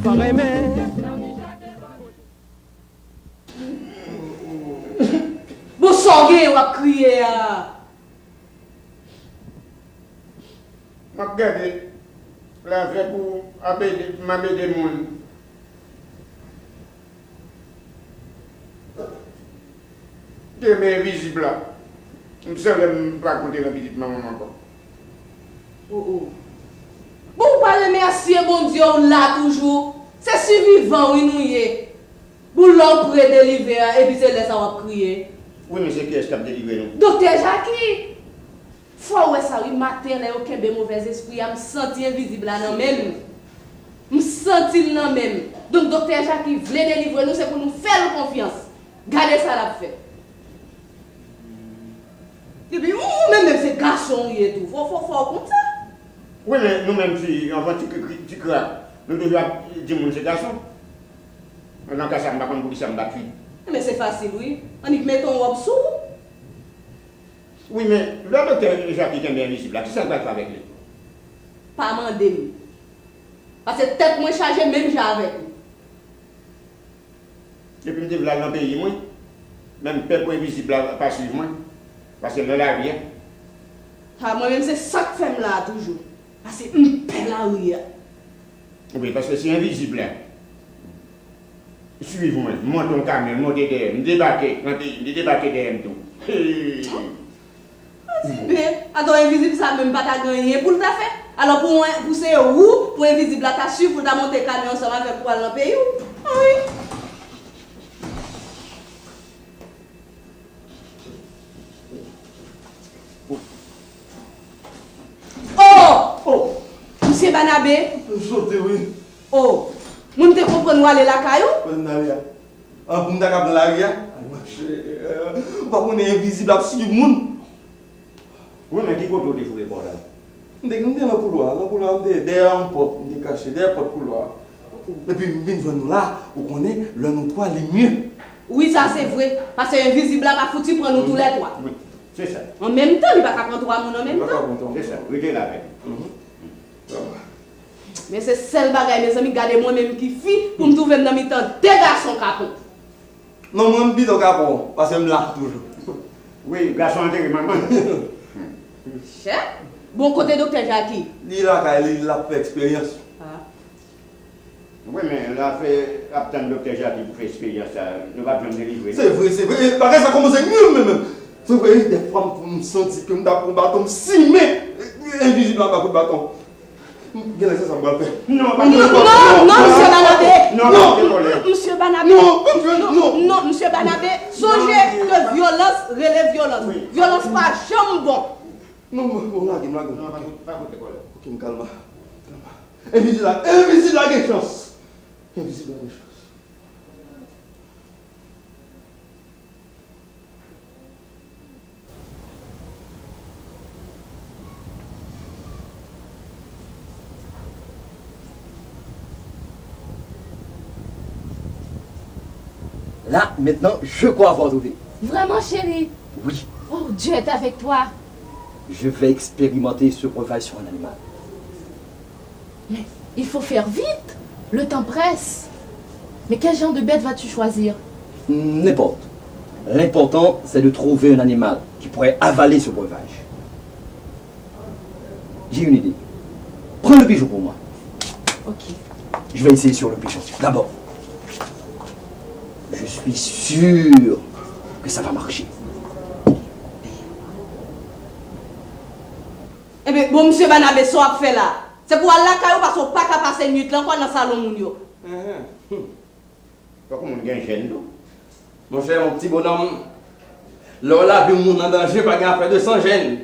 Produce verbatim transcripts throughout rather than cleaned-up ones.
Pa renmen. Bon, sa w genyen w ap kriye a? M ap gade lavè pou ap ede, m ap ede moun. Te renmen envizib la. M sèl lè m pa konte nan pitit manman m ankò. Oh, oh. Bon, ou pa remèsye Bondye w la toujou. Se sivivan wi nou ye. Bon, lè w pre delivre a, epi se lè sa w ap kriye. Wi, men se kiyès k ap delivre nou? Doktè Jaki! Fò w wè sa wi, maten lè yo kenbe movèzespri a, m santi envizib la nan men m. M santi l nan men m. Donk, Doktè Jaki vle delivre nou, se pou nou fè l konfyans. Gade sa l ap fè. Epi, ou, ou menm, menm se gason ou ye tou. Fò, fò, fò w konn sa. Wi, men nou menm fi, anvan ti kri, ti krak, nou toujou ap di moun se gason. Nan ka sa, m pa konn poukisa m bat fi. Men se fasil, wi. Annik mete yon wòb sou ou. Wi, men lè doktè Jaki kenbe envizib la, kisa l pral fè avèk li? Pa mande m. Paske tèt mwen chaje menm jan avèk ou. Epi m te vle al nan peyi mwen, men m pè pou envizib la pa swiv mwen, paske l nan lari a. Ha, mwen menm se sa k fè m la a toujou. Paske m pè lari a. Wi, paske si envizib la swiv mwen, m monte yon kamyon, l monte dèyè m, m debake nan peyi m, li debake dèyè m tou. Hey! Anti, men, atò envizib sa menm pa ta gen anyen pou l ta fè. Alò, pou, pou se ou, pou envizib la ta swiv, pou l ta monte kamyon ansanm avèk ou al nan peyi w. Wi. Oh! Oh! Misye Banabe? M sote, wi. Oh! Mwen, m te konprann w ale lakay ou? Mwen, m ale a. An, pou m ta ka pran lari a? Ay, monchè, ou pa konnen envizib ap swiv moun. Wi, men ki kote w te foure kò w la? M te, m te nan koulwa, nan koulwa, m te dèyè yon pòt, m te kache dèyè pòt koulwa. Epi m vin jwenn nou la, ou konnen, lè nou twa, li mye. Wi, sa se vre, paske envizib la pa fouti pran nou toulètwa. Wi, se sa. An menm tan, li pa ka pran twa moun an menm tan. Li pa ka pran twa moun. Se sa, rete la avèk nou. Men se sèl bagay, mezanmi, gade mwen menm ki fi, pou m twouve m nan mitan de gason kapon. Non, mwen, m pito kapon, paske m la toujou. Wi, gason antere manman l. Chè! Bon, kote doktè Jaki? Li lakay li, l ap fè eksperyans. Ah. Wi, men l ap fè, ap tann doktè Jaki pou fè eksperyans sa, nou p ap janm delivre, non. Se vre, se vre. E, bagay sa kòmanse nwi m menm. Se vre, dèfwa m, m santi ke m ta pran baton, m simen envizib la anba kout baton. Genlè se sa m pral fè. Non, non, non, non, misye Banabe. Non, non, non, misye Banabe. Non, non, non, misye Banabe. Sonje ke vyolans rele vyolans. Vyolans pa janm bon. Non, non, non, lage m, lage m. Non, pa koute kòlè. Ok, m kalma. Kalma. Envizib la, envizib la gen chans. Envizib la gen chans. Là, maintenant, je crois avoir trouvé. Vraiment, chérie? Oui. Oh, Dieu est avec toi. Je vais expérimenter ce breuvage sur un animal. Mais il faut faire vite. Le temps presse. Mais quel genre de bête vas-tu choisir? N'importe. L'important, c'est de trouver un animal qui pourrait avaler ce breuvage. J'ai une idée. Prends le pigeon pour moi. Ok. Je vais essayer sur le pigeon. D'abord. Je suis sûr que ça va marcher. Ebyen, bon, misye Banabe, sa w ap fè la? Se pou w al lakay ou, paske w pa ka pase nuit la ankò nan salon moun yo. Enhen. Fòk yon moun gen jèn tou. Monchè, yon ti bonòm, lè w lavi yon moun an danje, pa gen afè de san jèn.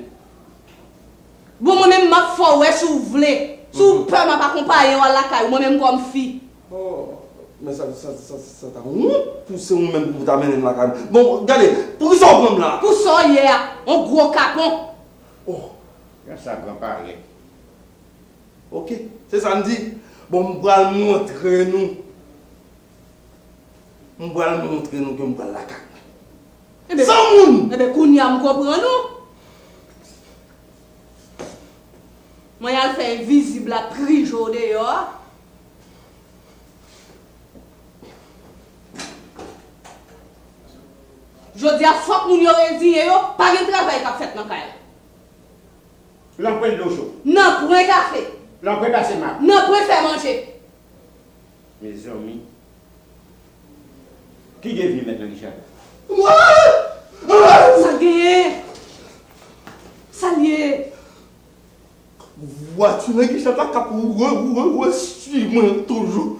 Bon, mwen menm, m ap fè w wè si w vle. Si w pè, m ap akonpaye w al lakay ou, mwen menm kòm fi. Oh, men sa, sa, sa, sa ta wont pou se ou menm pou ta mennen m lakay m. Bon, gade, poukisa w pran m la? Pou sa w ye a, yon gwo kapon. Oh. Jan sa gran parèt. Ok, se sa m di. Bon, m pral montre nou. M pral montre nou ke m pral lakay mwen. Ebyen, san moun! Ebyen, kounye a m konprann ou. Mwen al fè envizib la prije w deyò a. Jodi a, fòk moun yo reziyen yo, pa gen travay k ap fèt nan kay la. Nanpwen dlo cho. Nanpwen kafe. Nanpwen pase mak. Nanpwen fè manje. Mezanmi. Ki devni mèt nan Richard? Sa genyen? Sa l ye? Vwati nan gichat la k ap woule, woule, woule, swiv mwen toujou.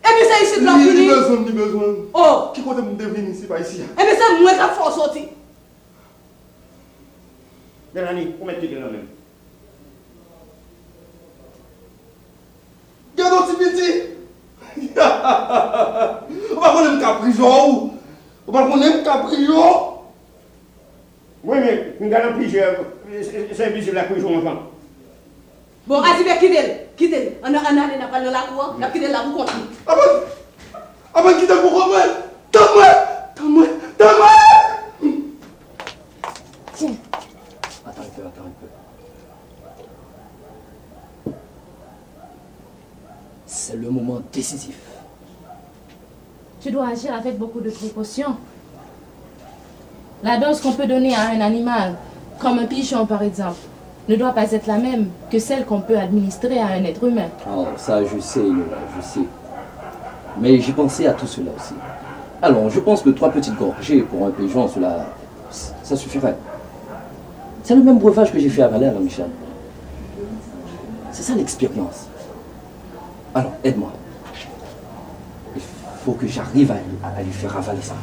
Ebyen, se isit la w vini? Li bezwen m, li bezwen m. Oh! Ki kote m te vin isi, pa isi a? Ebyen, se mwen k ap fè w soti. Melanie, ou mèt kite l nan men m. Gade yon ti piti! Ou pa konnen m ka prijon ou! Ou pa konnen m ka prijon ou! Mwen menm, m gade plizyè, se, se, se envizib la k pi jou anvan. Bon, Azibè, kite l, kite l. Ann, ann ale, n ap al nan lakou an, n ap kite l la pou kont li. Aprann, aprann kite l pou kont mwen. Tann mwen, tann mwen, tann mwen! Attends un peu, attends un peu. C'est le moment décisif. Tu dois agir avec beaucoup de précautions. La dose qu'on peut donner à un animal, comme un pigeon par exemple, ne doit pas être la même que celle qu'on peut administrer à un être humain. Oh, ça, je sais, Lola, je sais. Mais j'ai pensé à tout cela aussi. Alors, je pense que trois petites gorgées pour un pigeon, cela, ça suffirait. C'est le même breuvage que j'ai fait avaler à l'homme Michel. C'est ça l'expérience. Alors, aide-moi. Il faut que j'arrive à, à, à lui faire avaler ça.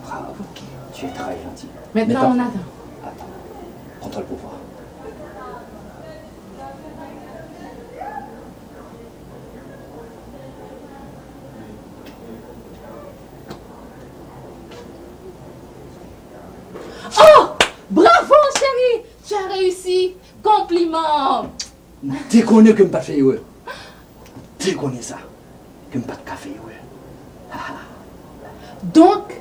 Bravo. Tu es très gentil. Maintenant, on attend. Attends. Prends-toi le pouvoir. Oh! Bravo, chérie! Tu as réussi! Compliman! M te konnen ke m pa t fè erè. M te konnen sa, ke m pa t ka fè erè. Donk,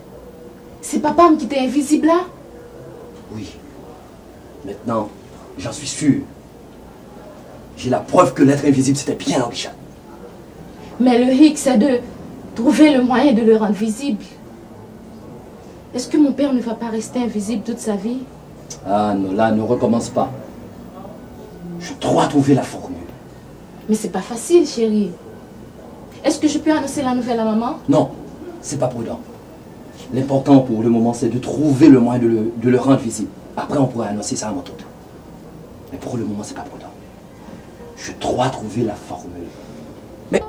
se papa m ki te envizib la? Oui. Maintenant, j'en suis sûr. J'ai la preuve que l'être invisible, c'était bien Richard. Mais le hic, c'est de trouver le moyen de le rendre visible. Est-ce que mon père ne va pas rester invisible toute sa vie? Ah non, là, ne recommence pas. Je dois trouver la formule. Mais c'est pas facile, chérie. Est-ce que je peux annoncer la nouvelle à maman? Non, c'est pas prudent. L'important pour le moment, c'est de trouver le moyen de le, de le rendre visible. Après, on pourra annoncer ça à mon tour. Mais pour le moment, c'est pas prudent. Je dois trouver la formule. Mais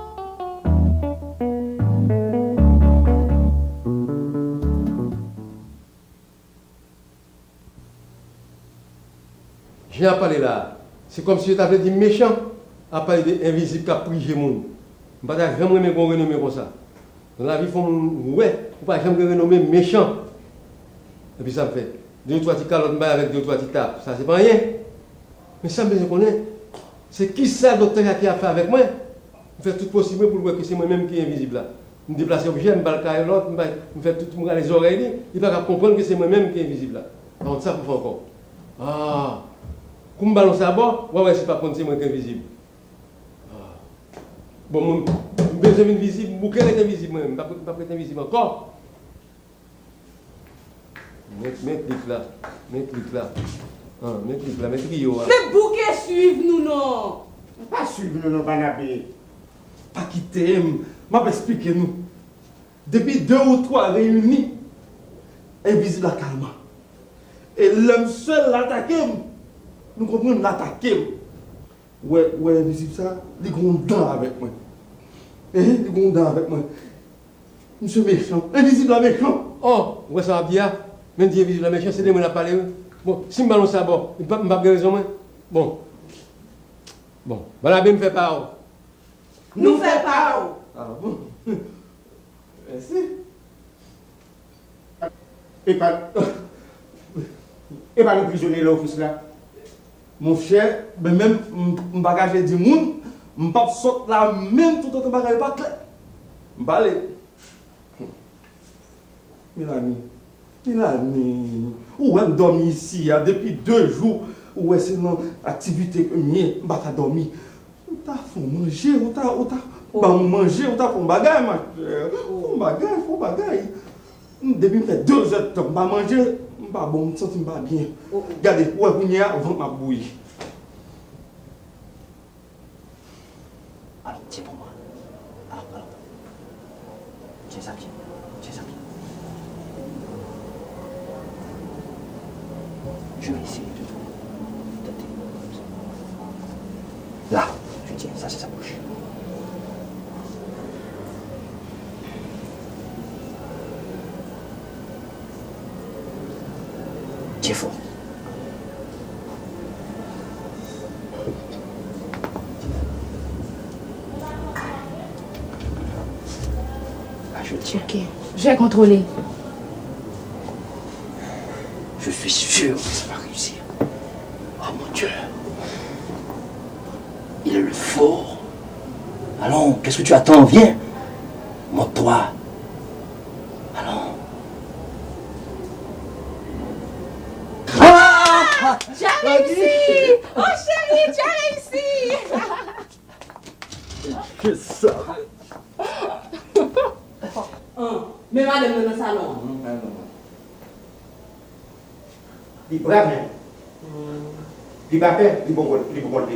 Jan ap pale la a, se kòmsi yo ta vle di m mechan, ap pale de envizib k ap prije moun. M pa ta janm renmen gen yon renome konsa. Nan lavi, fò moun wè ou pa janm gen renome mechan. Epi sa m fè? De twa ti kalòt m bay avèk de twa ti tap, sa se pa anyen. Men sa m bezwen konnen, se kisa doktè Jackie ap fè avèk mwen? M fè tout posib mwen pou l wè ke se mwen menm ki envizib la. M deplase objè, m ba l kalòt, m ba, m fè tout, m rale zòrèy li, li pa ka konprann ke se mwen menm ki envizib la. Pa kont sa pou fè ankò. Ah! Kou m ba l yon sabò, w a wè si l p ap konn se mwen ki envizib. Ah! Bon, mwen, m bezwen vin vizib, m bouke ret envizib mwen menm, m p ap, m p ap ret envizib ankò. Men, men klik la. Men klik la. Ah, men klik la, men triyo a. Men bouke swiv nou non! M pa swiv nou non, Banabe. Pa kite m. M ap eksplike nou. Depi de ou twa reyini, envizib la kalman. E lè m sèl l atake m, nou konprann, l atake m. Ou wè, ou wè envizib sa, li gen yon dan avèk mwen. Ehe, li gen yon dan avèk mwen. Misye mechan. Envizib la mechan. Oh, ou wè sa w ap di a? Men di envizib la mechan, se de mwen l ap pale, wi. Bon, si m ba l yon sabò, m p ap, m p ap gen rezon, mwen? Bon. Bon, Banabe, m fè pa w. Nou fè pa w. Ah bon? Mèsi. Epa, epa nou prizonye nan ofis la. Monchè, men menm m, m pa kache di moun, m p ap sot la menm toutotan bagay yo pa klè. M pale. Melanie, Melanie, ou wè m dòmi isi a depi de jou, ou wè se nan aktivite ke m ye, m pa ka dòmi. Ou ta fè yon manje, ou ta, ou ta ban m manje, ou ta fè yon bagay, machè. Fè yon bagay, fè yon bagay. M, depi m fè de zè d tan m pa manje, m pa bon, m santi m pa byen. Gade, ou wè kounye a, vant m ap bouyi. Alors, tiens pour moi. Alors, alors. Tiens ça bien. Tiens ça bien. Je vais essayer de tenter comme ça. Là, je tiens, ça c'est sa bouche. Tiens fort. Ah, je tiens. Ok, je vais contrôler. Je suis sûr que ça va réussir. Oh mon Dieu. Il le faut. Allons, qu'est-ce que tu attends? Viens. Montre-toi. Allons. Ah! Dja reyisi! Oh cheri, dja reyisi! Kisa? An, men madanm nan nan salon an. Li brav menm. Li pa pè, li poko, li poko li.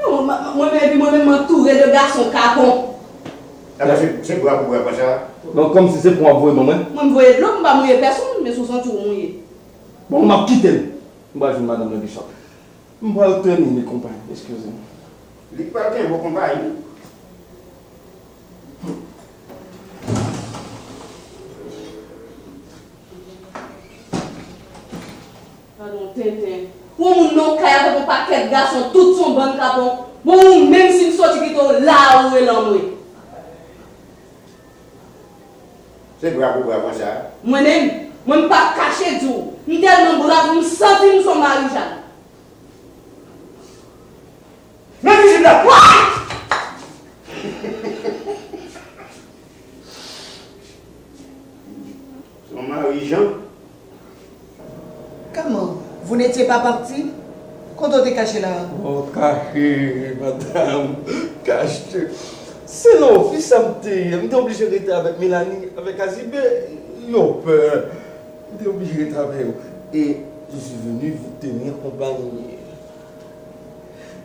Non, mwen menm, epi mwen menm m antoure de gason kapon. Epi se, se bra pou bra konsa. Donk kòmsi se pou w ap voye ban mwen? Mwen m voye dlo, m pa mouye pèsonn, men si w santi w mouye. Bon, m ap kite l. M pral jwenn madanm nan Bichòp. M pral tèmine konpayi, eskize m. Li pral kenbe w konpayi. Gadon tenten. Pou moun nan kay avèk yon pakèt gason, tout se yon bann kapon. Bon, ou menm si m soti kite w la ou rele anmwe. Se bra pou bra konsa. Mwen menm, mwen m p ap kache di w, m tèlman brav, m santi m se yon Marijàn. Men vizit la! Se yon Marijàn. Comment? Vous n'étiez pas parti? Kote w te kache la a? Oh, kache, madanm, kache. Se nan ofis sa m te ye. M te oblije rete avèk Melanie, avèk Azibè. Yo pè. M te oblije rete avè yo. Et je suis venu vous tenir compagnie.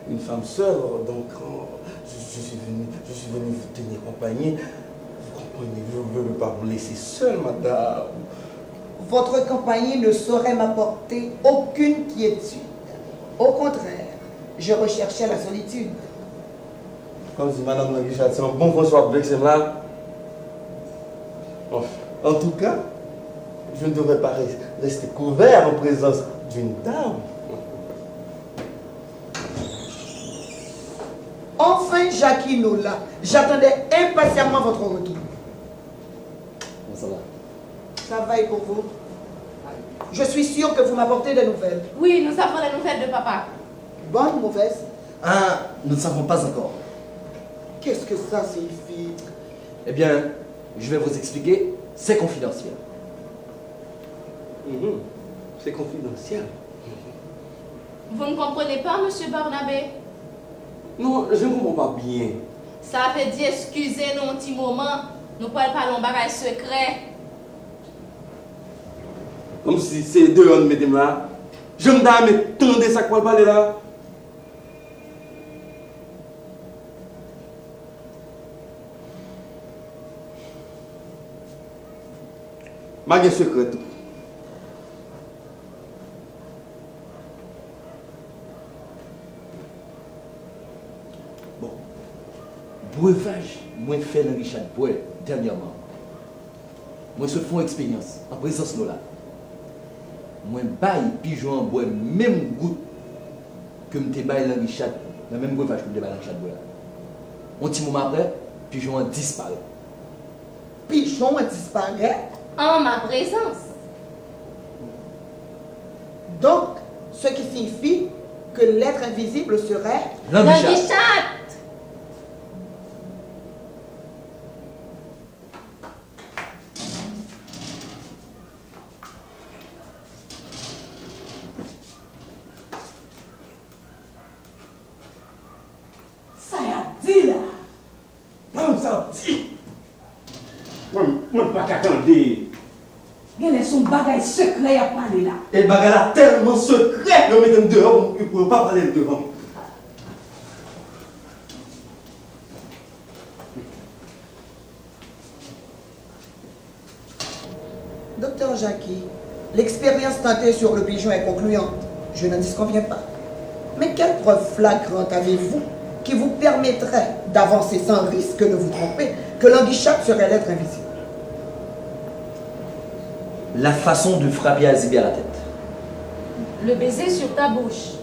Une femme seule, donc, euh, je, je suis venu, je suis venu vous tenir compagnie. Vous comprenez, je ne veux pas vous laisser seule, madame. Votre compagnie ne saurait m'apporter aucune quiétude. Au contraire, je recherchais la solitude. Kòmsi madanm nan Richard, se yon bon François ap vekse m la. Enfin, en tout cas, je ne devrais pas res- rester couvert en présence d'une dame. Enfin, Jackie, nous là. J'attendais impatiemment votre retour. Bon, ça va. Ça va et pour vous? Je suis sûre que vous m'apportez des nouvelles. Oui, nous avons les nouvelles de papa. Bonnes ou mauvaises? Ah, nous ne savons pas encore. Qu'est-ce que ça signifie? Eh bien, je vais vous expliquer, c'est confidentiel. Mhm. C'est confidentiel. Vous ne comprenez pas, monsieur Barnabé? Non, je ne comprends pas bien. Sa vle di, eskize nou yon ti moman, nou pral pale yon bagay sekrè. Kòmsi se deyò nou mete m la. Jan m ta renmen tande sa k pral pale la. M pa gen sekrè tou. Bon, brevaj mwen fè nan Richard bwè dènyèman. Mwen sot fè yon eksperyans an prezans nou la. Mwen bay pijon an bwè menm gout ke m te bay nan Richard, nan menm brevaj ke m te bay nan Richard bwè a. Yon ti moman aprè, pijon an disparèt. Pijon an disparèt? An ma prezans. Donc, ce qui signifie que l'être invisible serait Languichat. Languichat. Mwen, mwen pa ka tande. Genlè se yon bagay sekrè y ap pale la. E bagay la tèlman sekrè, yo mete m deyò pou, pou yo pa pale l devan m. Docteur Jackie, l'expérience tentée sur le pigeon est concluante. Je n'en disconviens pas. Mais quelle preuve flagrante avez-vous qui vous permettrait d'avancer sans risque de vous tromper que l'anguichat serait l'être invisible? La façon de frapper Azibé à la tête. Le baiser sur ta bouche.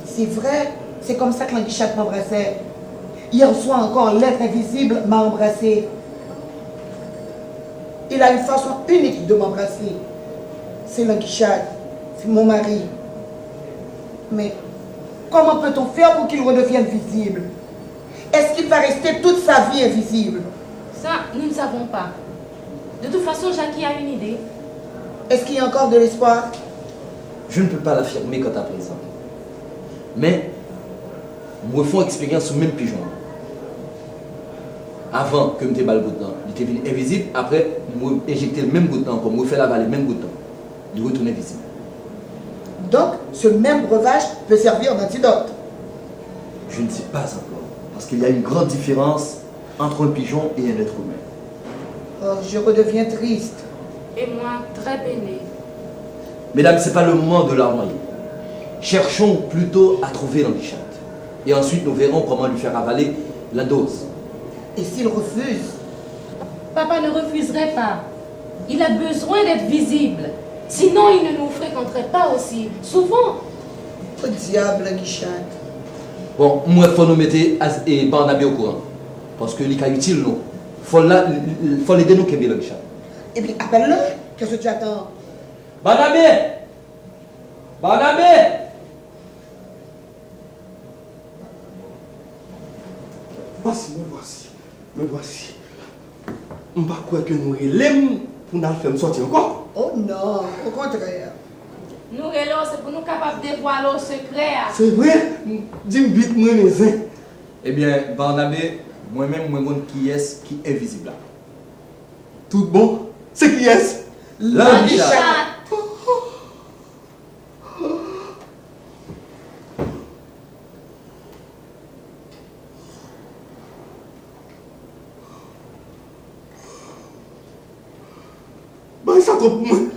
C'est vrai, c'est comme ça que l'anguichat m'embrassait. Hier soir encore, l'être invisible m'a embrassé. Il a une façon unique de m'embrasser. C'est l'anguichat, c'est mon mari. Mais comment peut-on faire pour qu'il redevienne visible? Est-ce qu'il va rester toute sa vie invisible? Ça, nous ne savons pas. De toute façon, Jackie a une idée. Est-ce qu'il y a encore de l'espoir? Je ne peux pas l'affirmer quant à présent. Men, m refè yon eksperyans sou menm pijon an. Avan ke m te ba l gout lan, li te vin envizib, apre, m re-, enjekte l menm gout lan ankò, m refè l avale menm gout lan. Li retounen vizib. Donc, ce même breuvage peut servir d'antidote. Je ne sais pas encore, parce qu'il y a une grande différence entre un pigeon et un être humain. Oh, je redeviens triste. Et moi, très peinée. Mesdames, c'est pas le moment de larmoyer. Cherchons plutôt à trouver l'anguichat. Et ensuite, nous verrons comment lui faire avaler la dose. Et s'il refuse? Papa ne refuserait pas. Il a besoin d'être visible. Sinon, il ne nous fréquenterait pas aussi souvent. Podyab, Anguichat. Bon, m wè fò nou mete Barnabe okouran. Paske li ka itil nou. Fò l la, fò l ede nou kenbe Anguichat. Ebyen, apèl le. Qu'est-ce que tu attends? Barnabe! Barnabe! Voici, me voici. Me voici. M pa kwè ke nou rele m pou n al fè m sòti ankò. Oh non, au contraire. Nou rele w, se pou nou kapab devwale w sekrè a. Se vre? Di m vit, m renmen zen. Ebyen, Barnabe, mwen menm, mwen konn kiyès ki envizib la. Tout bon? Se kiyès? Languichat! Bagay sa twòp pou mwen.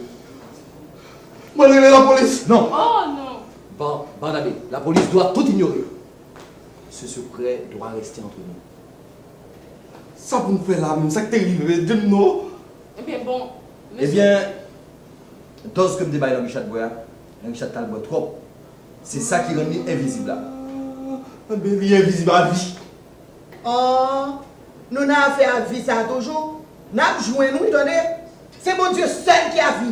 M al rele lapolis. Non. Oh non. Barnabe, la police doit tout ignorer. Ce secret doit rester entre nous. Sa pou m fè la menm? Sa k te rive? Di m non. Ebyen bon, mesye. Ebyen, dòz ke m te bay Languichat bwè a, Languichat t al bwè twòp. Se sa ki rann li envizib la. Ebyen, li envizib a vi. Oh, nou nan afè a vi sa a toujou? N ap jwenn wi, tande. Se Bondye sèl ki a vi.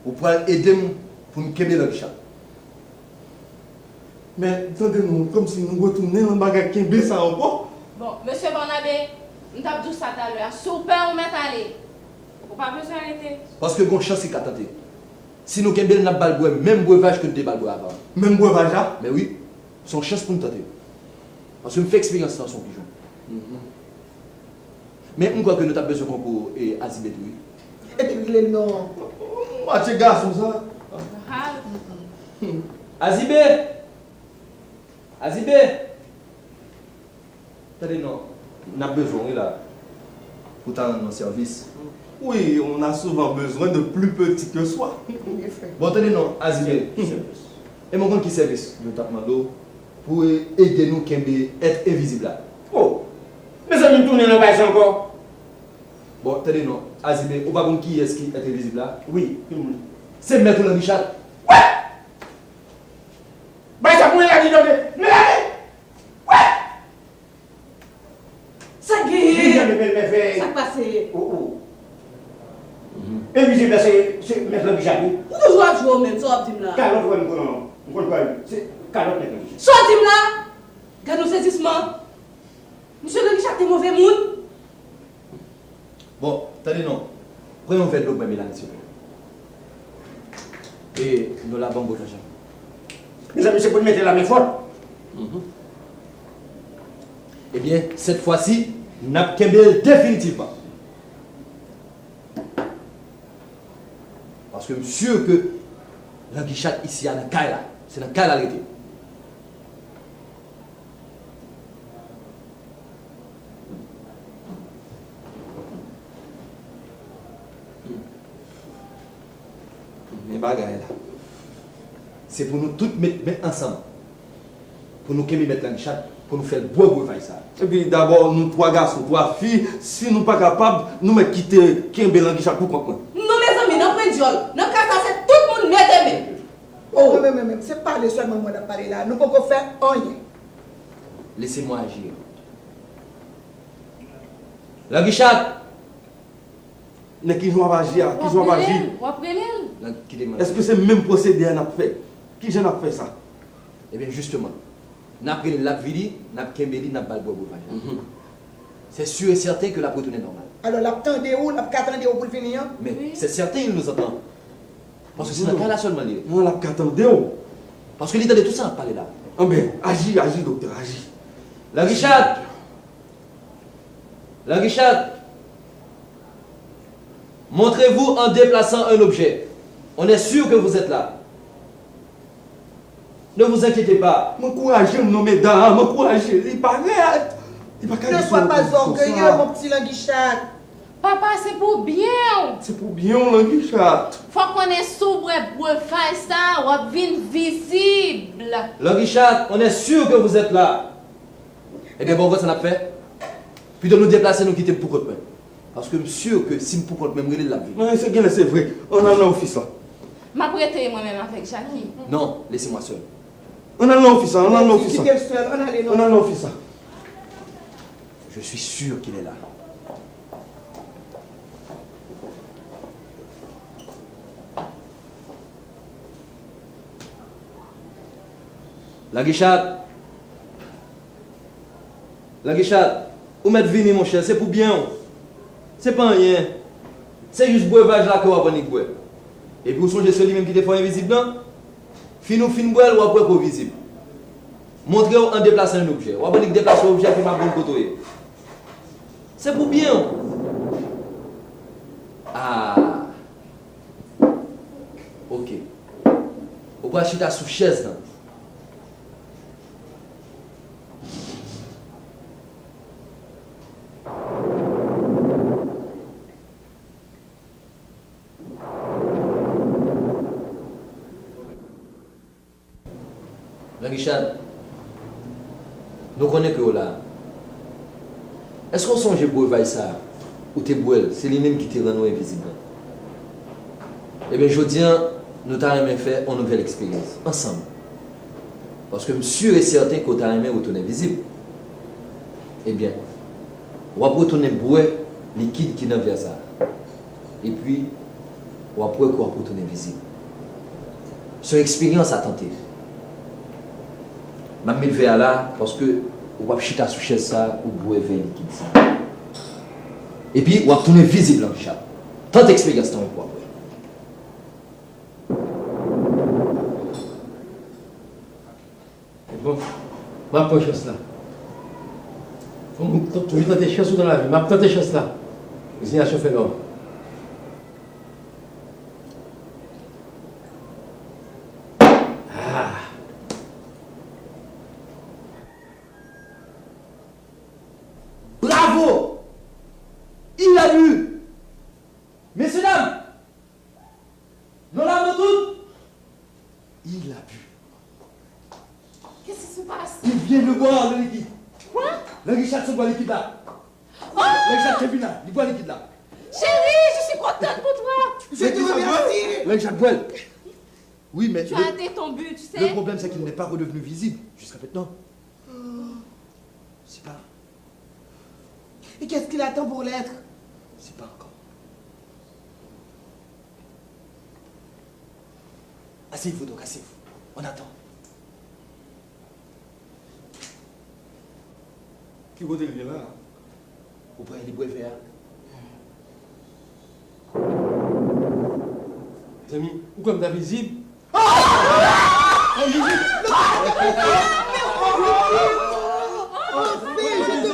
Ou pral ede m pou m kenbe Languichat. Men, tande non, kòmsi nou retounen nan bagay kenbe sa ankò. Bon, mesye Barnabe, m t ap di w sa talè a. Si w pè, ou mèt ale. Ou pa bezwen rete. Paske gon chans li ka tante. Si nou kenbe l, n ap ba l bwè menm brevaj ke n te ba l bwè avan an. Menm brevaj la? Men wi, se yon chans pou n tante. Paske m fè eksperyans lan sou yon pijon. Men m kwè ke nou t ap bezwen konkou Azibè tou wi. Epi rele l non. Matye gason sa. Azibè! Azibè! Tande non, n ap bezwen w wi la pou w ta rann nou sèvis. Oui, on a souvent besoin de plus petit que soi. Bon, tande non, Azibè. E mwen konn ki sèvis nou t ap mande w pou ede nou kenbe èt envizib la. Oh! Mezanmi, m tounen nan bagay sa ankò. Bon, tande non, Azibè, ou pa konn kiyès ki èt envizib la? Wi, tout moun. Se mèt ou Languichat. Bay sa pou Melanie tande. Melanie! Wè! Sa k genyen? Sa k pase? Oh, oh. Envizib la se, se mèt Languichat wi. Ou toujou ap jwe w menm, sa w ap di m la? Kalòt wè m konn, m konn kwè se kalòt mèt Languichat. Sa w di m la? Gad yon sezisman. Misye Languichat te move moun. Bon, tande non. Pran yon vè dlo pou mwen, Melanie, silvouplè. E nou la, ban m gwo lajan. Mezanmi, se pou n mete la men fò. Ebyen, cette fois-ci, n ap kenbe l definitivman. Paske m si ke Langi Chat isi a nan kay la. Se nan kay la l rete. Men bagay la. Se pou nou tout met men ansanm. Pou nou kenbe mèt Langi Chat, pou nou fè l bwè brevaj sa. Epi dabò, nou twa gason, twa fi, si nou pa kapab, nou mèt kite kenbe Langi Chat pou kont mwen. Non, mezanmi, nan pran dyòl. Nan kay sa, se tout moun mete men. Oh, men, men, men, men, se pale sèlman mwen ap pale la. Nou poko fè anyen. Laissez-moi agir. Langi Chat! Nan ki jan w ap aji a? Ki jan w ap aji? W ap rele l, w ap rele l. Èske se menm pwosedi a n ap fè? Ki jan n ap fè sa? Ebyen, jisteman, n ap rele l, l ap vini, n ap kenbe li, n ap ba l bwè brevaj la. Mhm. C'est sûr et certain que l ap retounen nòmal. Alò, l ap tande w, l ap ka tande w pou l vini an? Men, c'est certain, il nous entend. Paske se nan kay la sèlman li ye. Non, l ap ka tande w. Paske li tande tout sa n ap pale la. Anben, aji, aji, doktè, aji. Langi Chat! Langi Chat! Montrez-vous en déplaçant un objet. On est sûr que vous êtes là. Ne vous inquiétez pas. M ankouraje l non, medam, m ankouraje l. Li pa rèd. Li pa ka rete sou yon pozisyon sa. Ne sois pas orgueilleux, mon petit Langi Chat. Papa, se pou byen w. Se pou byen w, Langi Chat. Fòk konnen si w bwè brevaj sa, w ap vin vizib. Langi Chat, on est sûr que vous êtes là. Ebyen, bon, w konn sa n ap fè? Pito nou deplase, nou kite m pou kont mwen. Paske m si ke si m pou kont mwen, m rele l, l ap vini. Mwen, se genlè se vre. Ann al nan ofis la. M ap rete mwen menm avèk Jackie. Non, laissez-moi seul. Ann al nan ofis la, ann al nan ofis la. Kite l sèl, ann ale non. Ann al nan ofis la. Je suis sûr qu'il est là. Langi Chat! Langi Chat, ou mèt vini, monchè, se pou byen w. Se pa anyen. Se jis brevaj la ke w ap annik bwè. Epi w sonje se li menm ki te fè w envizib lan? Fin ou fin bwè l, w ap wè ke w vizib. Montre w an deplase yon objè. W ap annik deplase yon objè epi m ap di w kote w ye. Se pou byen w. Ah. Ok. Ou pral chita sou chèz lan. Langi Chat, nou konnen ke w la. Èske w sonje brevaj sa a? Ou te bwè l, se li menm ki te rann ou envizib lan. Ebyen, jodi a, nou ta renmen fè yon nouvèl eksperyans ansanm. Paske m si e sèten ke w ta renmen retounen vizib. Ebyen, w ap retounen bwè likid ki nan vè sa a. Epi, w ap wè ke w ap retounen vizib. Se yon eksperyans a tante. M ap met vè a la, paske w ap chita sou chèz sa a, ou bwè vè likid sa a. Epi, w ap tounen vizib, Langi Chat. Tante eksperyans lan pou w ap wè. Bon, m ap pran chans la. Fò m t-, toujou tante chans ou nan lavi. M ap tante chans la. Rezinyasyon fè nwa. Ah! Bravo! Il a bu! Messieurs, dames, nous l'avons toutes. Il a bu. Qu'est-ce qui se passe? Il vient de boire le liquide. Quoi? Langi Chat sot bwè likid la. Oh! Langi Chat Kevin la, li bwè likid la. Chérie, je suis contente pour toi. Je te remercie. Langi Chat bwè l. Oui, mais le, tu as atteint ton but, tu sais. Le problème, c'est qu'il n'est pas redevenu visible jusqu'à maintenant. Je sais pas. Et qu'est-ce qu'il attend pour l'être? Je sais pas encore. Asseyez-vous donc, asseyez-vous. On attend. Ki kote l ye la? Ou pran li bwè vè a. Zanmi, ou kwè m ta vizib? Ah! Ou vizib? Enfin, je te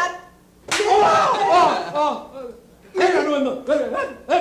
Kat. Oh, oh, oh. Hey, non, non, non.